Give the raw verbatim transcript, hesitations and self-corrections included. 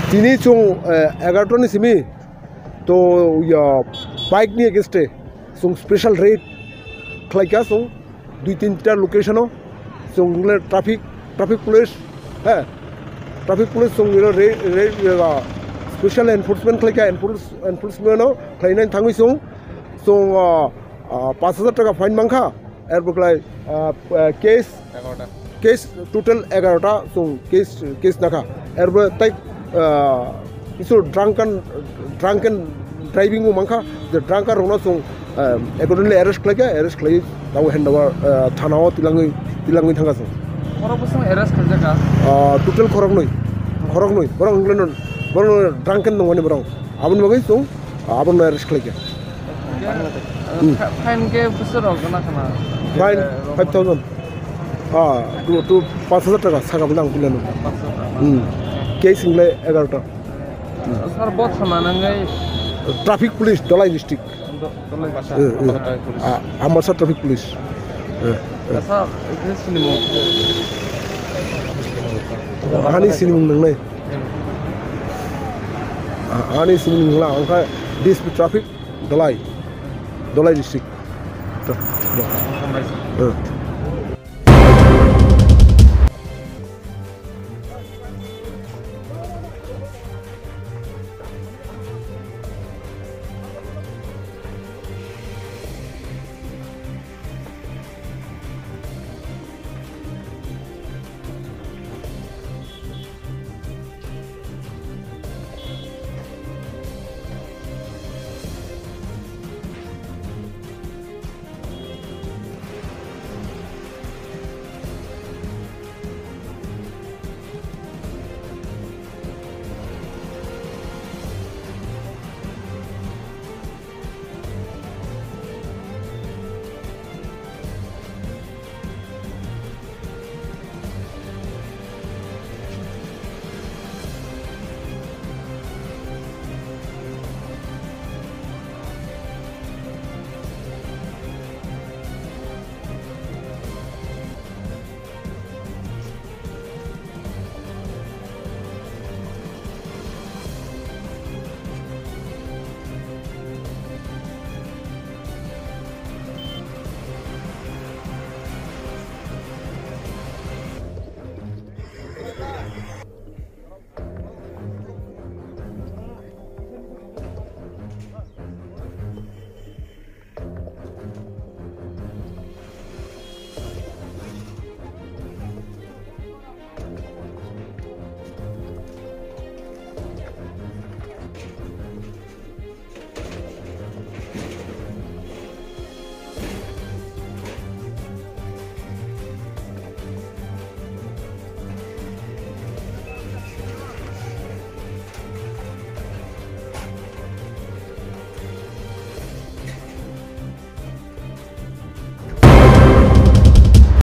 Tini chwng, eh, egaroh ni simi to ya bike ni against e chwng special raid khlaikha chwng dui tinta location o chwng le traffic, traffic police, he, traffic police chwng le raid, raid, ah, special enforcement khlaikha, enforce-, enforcement o khlainai thangwi chwng, chwng, ah, ah, panch hajar taka fine mankha, erbo khlai, ah, ah, case, case total egaroh ta chwng case, case nakha. Erbo tai, ah, kisu drunken, drunken driving bo mankha, je drunken rokno chwng, ah, accordingly arrest khlaikha, arrest khlai tabo handover, ah, thana o tilangwi, tilangwi thangkha chwng. Khorok bwswk arrest khlaijak kha? Ah, total khoroknwi, khoroknwi, borok wngkhe no, borok no drunken nongmani borok, aboni bagwi chwng, ah, abono arrest khlaikha. Hmm. Fa-, fine khe bwswk rok gana khana? Fine five thousand. Ah, tu, tu panch hajar taka saka bwlai ang pilano. Hmm. Case hingle egaroh ta. Hmm. Sir, bo thana nangwi? Traffic police, Dhalai district. Do-, Dhalai. Eh, eh. Traffic police. Ah, Amritsar traffic police. Eh, eh. Sir, ekhe sinimung. Ani sinimung nangnai. Ah, ani sinimung nangla, ang kha D S P traffic. Dhalai, Dhalai district. To, bo. Eh.